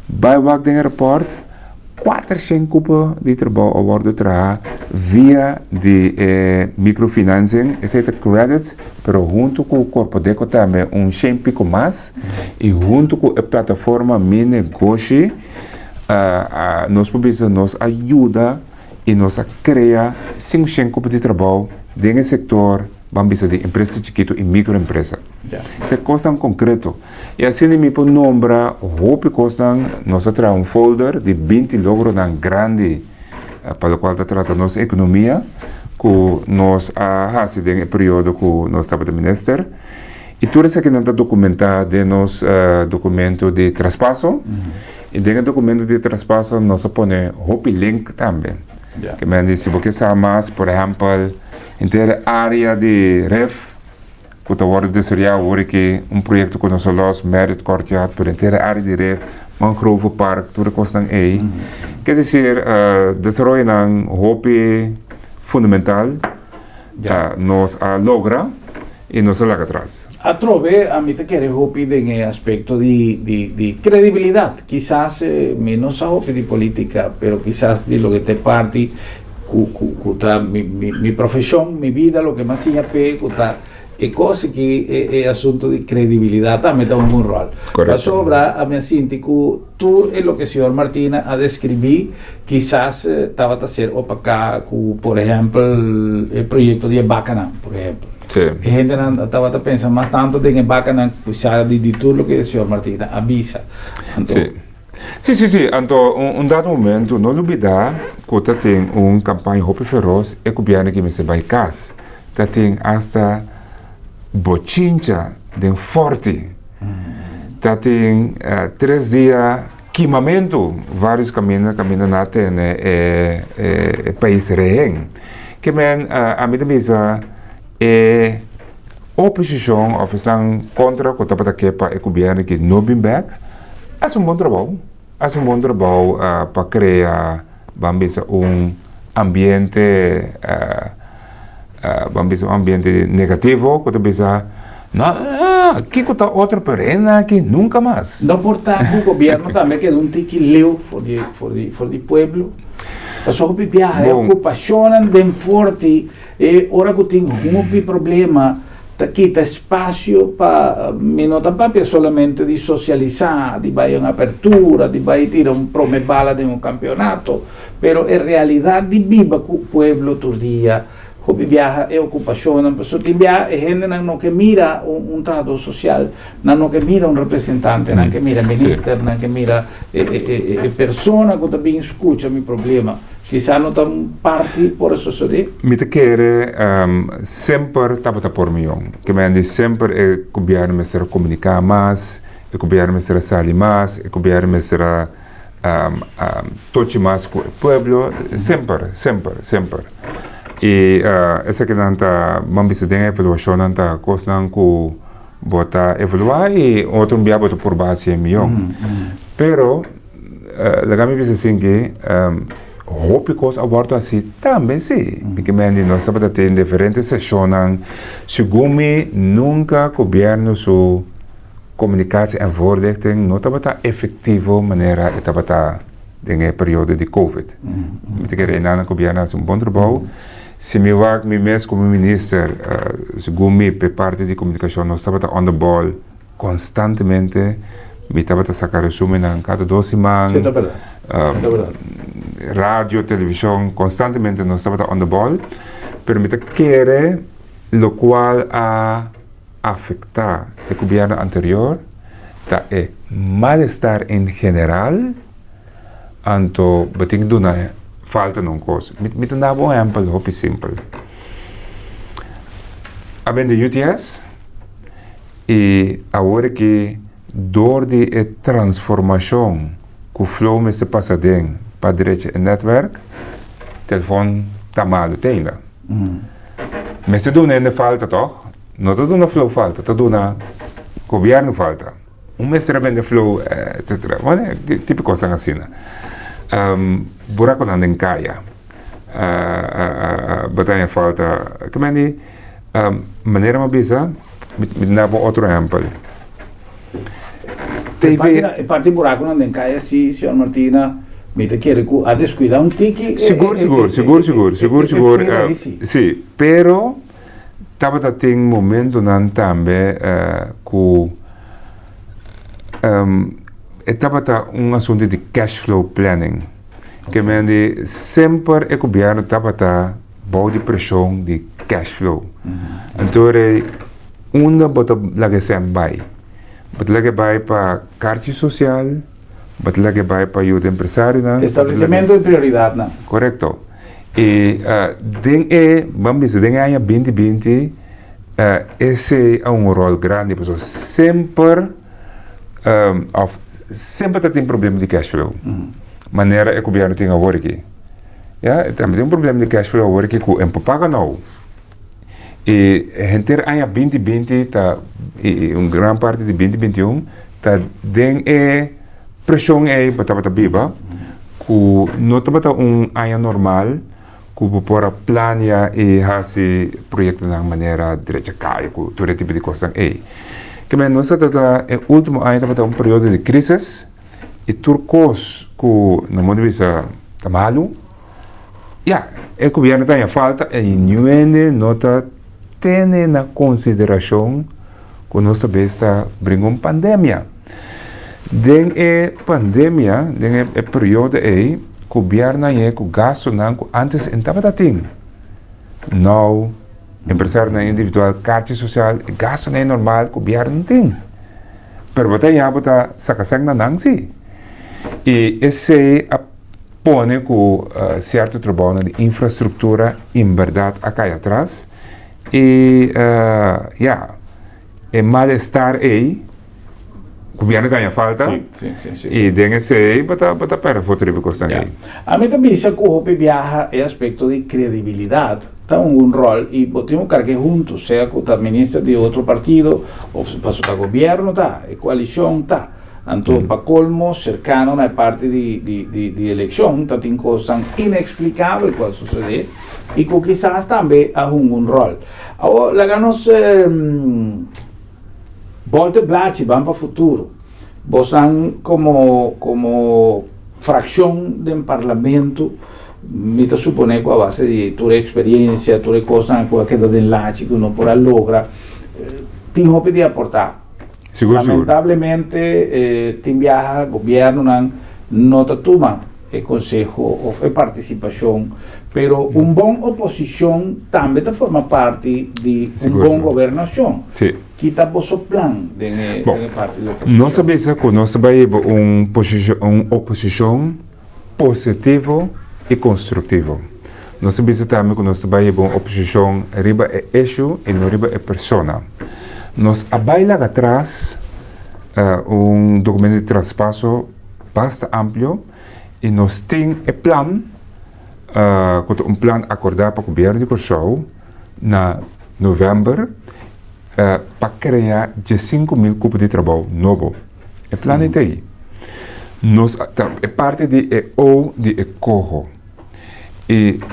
Bay wak den e rapport, 400 cupo di trabou a wordo traha via di e microfinancing, esey ta credits, pero hunto cu Corpodeco tambe un shen pico mas, y hunto cu e plataforma Mi Negoshi, Nos por bisa nos a yuda y nos a crea 500 cupo di trabou den e sector, ban bisa di empresa chikito y microempresa. Ta cosnan concreto. Y asina mi por nombra hopi cosnan. Nos a traha un folder di 20 logronan grandi pa locual ta trata nos economia cu nos a haci den e periodo cu nos tabata minister. Y tur esakinan ta documenta den nos documento di traspaso. Y den e documento di traspaso nos a pone hopi link tambe. Ke men di si bo ke sa mas, por ehempel, henter e area di Rif ku ta wòrdu desaroyá awor aki, un proyekto ku nos a lòs, Marriott Courtyard, pero henter e area di Rif, Mangrove Park, tur e kosnan ei. Ke desir, desaroyonan hopi fundamental nos a logra. I no sa laga atras. Atrobe ami ta kere hopi den e aspekto di di di kredibilidat. Kisas mi no sa hopi di politika, pero kisas di loke ta e parti ku ku ku ta mi mi mi profeshon, mi bida, loke mi a siña p'e ku ta e kos aki, e e asuntu di kredibilidat tambe ta hunga un ròl. Korekto. Pasobra ami a sinti ku tur e loke señor Martina a deskribí kisas tabata ser opaká ku por ehèmpel e proyekto di e bakanan, por ehèmpel. Sí. E hendenan tabata pensa mas tanto den e bakanan ku sa di di tur loke señor Martina a bisa. Anto. Sí. Sí, sí, sí. Anto un, un dado momento no lubida ku ta tin un kampaña hopi feroz e gobièrnu ki mester bai kas. Ta tin asta bochincha den Forti. Ta tin tres dia kimamentu varios kaminda kaminda nan a tene e e pais rehen. Ke men ami ta bisa e oposishon of esnan kontra ku tabata ke pa e gobièrnu aki no bin bèk a hasi un bon trabou, a hasi un bon trabou pa krea ban bisa un ambiente ban bisa un ambiente negativo ku ta bisa no kiko ta otro pero e nan aki nunka mas. No por ta ku gobièrnu tambe keda un tiki leu for di for di for di pueblo? Pasobra hopi biaha e okupashonnan den forti e ora ku tin hopi problema ta kita espasio pa mi no ta papia solamente di sosialisá, di bai un apertura, di bai tira un prome bala den un kampionato, pero e realidat di biba ku pueblo tur dia, hopi biaha e okupashonnan, pasobra tin biaha e hendenan no ke mira un trahadó sosial, nan no ke mira un representante, nan ke mira minister, nan ke mira e persona ku ta bin skucha mi problema. Kisa no ta un parti por a sosodé? Mi ta kere semper tabata por mion. Ke men di semper e gobièrnu mester a komuniká mas, e gobièrnu mester a sali mas, e gobièrnu mester a tochi mas ku e pueblo. Semper, semper, semper. I esakinan ta, ban bisa den e evaluashonnan ta kosnan ku bo ta evaluá i otro un bia bo ta purba hasi e mion. Pero Laga mi bisa asin ki hopi kos a wòrdu hasi tambe si. Mi ke mende nos tabata tin diferente seshonnan. Segun mi nunka gobièrnu su komunikashon en voorlichting no tabata efektivo manera e tabata den e periodo di covid. Mi ta kere einan gobièrnu a hasi un bon trabou. Si mi wak mi mes komo minister, segun mi p'e parti di komunikashon nos tabata on the ball. Konstantemente. Mi tabata saka resumennan kada dos siman. Sí, ta berdad. Ta berdad. Radio, televishon, konstantemente nos tabata on the ball. Pero mi ta kere lokual a afektá e gobièrnu anterior ta e malestar en general, anto bo tin duna falta na un kos. Mi ta daba un ehèmpel hopi simpel. A bende UTS i awor aki dor di e transformashon ku Flow mester pasa den pa drecha e nètwèrk, telefòn ta malu te ainda. Mester duna hende falta tòg? No ta duna Flow falta, ta duna gobièrnu falta. Un mester a bende Flow etcetera. Bueno, tipo kosnan asina. Burakunan den kaya bo ta haña falta. Ke men di manera mi a bisa, mi ta daba un otro ehèmpel. TV. E parti burakunan den kaya si, señor Martina, mi ta kere ku a deskuida un tiki. Sigur, sigur, sigur, sigur, sigur, sigur. Si, pero tabata tin momentonan tambe ku e tabata un asuntu di cash flow planning. Ke men di semper e gobièrnu tabata bou di preshon di cash flow. Anto unda bo ta laga esei bai? Bo ta laga e bai pa karchi sosial, bo ta laga e bai pa yuda empresarionan. Establesimentu di prioridatnan. Korekto. I den e, ban bisa, den e aña binti binti, esei a un ròl grandi pasobra semper òf semper ta tin problema di cash flow, manera e gobièrnu tin awor aki. Ya, e tambe tin un problema di cash flow awor aki ku e por paga nou. E henter aña binti binti ta i un gran parti di binti binti un ta den e preshon ei bo tabata biba ku no tabata un aña normal ku bo por a plania i hasi proyektonan manera drecha kaya ku tur e tipo di kosnan ei. Kimen nos a trata e ultimo aña tabata un periodo di krisis i tur kos ku na modo di bisa ta malu. Ya, e gobierno ta haña falta i niun hende no ta tene na konsiderashon ku nos ta bes ta bringa un pandemia. Den e pandemia, den e periodo ei, gobierno a haña ku gastunan ku ántes e no tabata tin. Nou, empresarionan individual, karchi sosial, e gastunan ei normal gobierno no tin. Pero bo ta haña bo ta saka sèn na nan si. I esei a. Pone ku sierto trabounan di infrastruktura en bèrdat a kai atras i ya, e malestar ei gobièrnu ta haña falta i den esei bo ta bo ta pèrdè foto riba e kosnan ei. Ami ta bisa ku hopi biaha e aspekto di kredibilidat ta hunga un ròl i bo tin ku karg'é huntu, sea ku ta minister di otro partido òf pasobra gobièrnu ta, e koalishon ta. Anto pa colmo cercano na e parti di di di di eleccion ta tin cosnan inexplicabel cu a sucede y cu kisas tambe a hunga un rol. Awor laga nos bolta e blachi ban pa futuro. Bosnan como como fraccion den parlamento mi ta supone cu a base di tur e experiencia tur e cosnan cu a keda den lachi cu no por a logra tin hopi di aporta. Sigur, sigur. Lamentablemente eh, tin biaha gobiernonan no ta tuma e conseho of e participacion, pero un bon oposicion tambe ta forma parti di un Sigur, bon sigur. gobernacion. Sí. Ki ta boso plan den e, Bon, den e parti di oposicion? nos a bisa ku nos ta bai hiba un posishon, un oposishon positivo i konstruktivo. Nos a bisa tambe ku nos ta bai hiba un oposishon riba e issue i no riba e persona. Nos a bai laga atras un dokumento di traspaso basta amplio i nos tin e plan ku ta un plan akordá pa gobièrnu di Kòrsou na novèmber pa krea 15,000 kupo di trabou nobo. E plan ei ta ei. Nos ta e parti di e O di e koho. I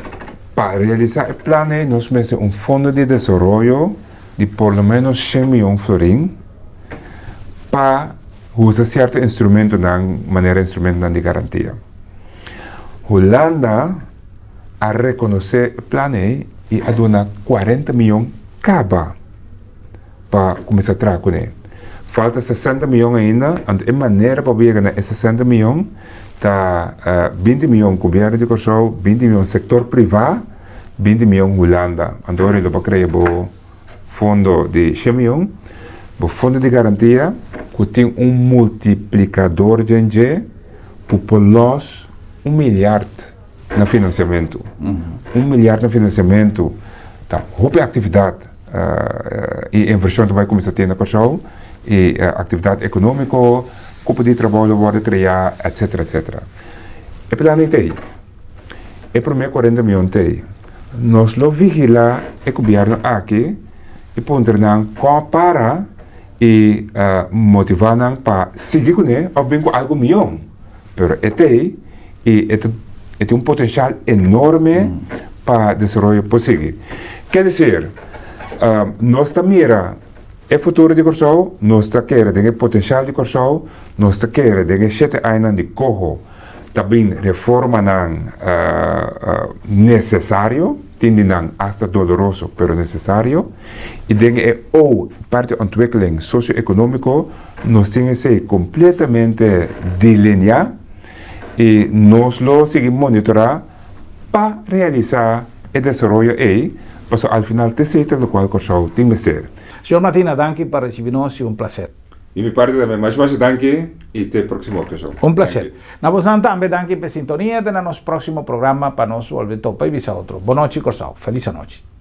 pa realisá e plan ei nos mester un fondo di desaroyo di por lo menos shen mion florin pa usa sierto instrumentonan manera instrumentonan di garantia. Hulanda a rekonosé e plan ei i a duna 40 mion kaba. pa kuminsá traha kuné. Falta 60 mion ainda, anto e manera pa bo yega na e 60 mion ta 20 mion gobièrnu di Kòrsou, 20 mion sektor privá, 20 mion Hulanda. Anto ora lo bo krea bo fondo di shen mion, bo fondo di garantia ku tin un multiplikador djen dje ku por lòs un milyard na finansiamentu. Un milyard na finansiamentu ta hopi aktividat i invershon ta bai kuminsá tin na Kòrsou i aktividat ekonómiko, kupo di trabou lo wòrdu kreá, etsetera, etsetera. E plan ei ta ei. E promé 40 mion ta ei. Nos lo vigilá e gobièrnu aki i puntra nan kon a para i motivá nan pa sigui kuné òf bin ku algu mion. Pero e ta ei i e ta e tin un potenshal enorme pa desaroyo por sigui. Ke desir, nos ta mira e futuro di Kòrsou, nos ta kere den e potenshal di Kòrsou, nos ta kere den e shete añanan di koho ta bin reformanan nesesario, tin di nan asta doloroso pero nesesario, i den e O parti ontwikkeling sosio-ekonómiko nos tin esei kompletamente delineá i nos lo sigui monitorá pa realisá e desaroyo ei, pasobra al final ta esei ta lokual Kòrsou tin mester. Señor Martina, danki pa risibi nos i un plaser. Di mi parti tambe masha masha danki i te próksimo okashon. Un plaser. Na bosnan tambe danki p'e sintonia te na nos próksimo programa pa nos bolbe topa i bisa otro. Bonochi Kòrsou. Felis anochi.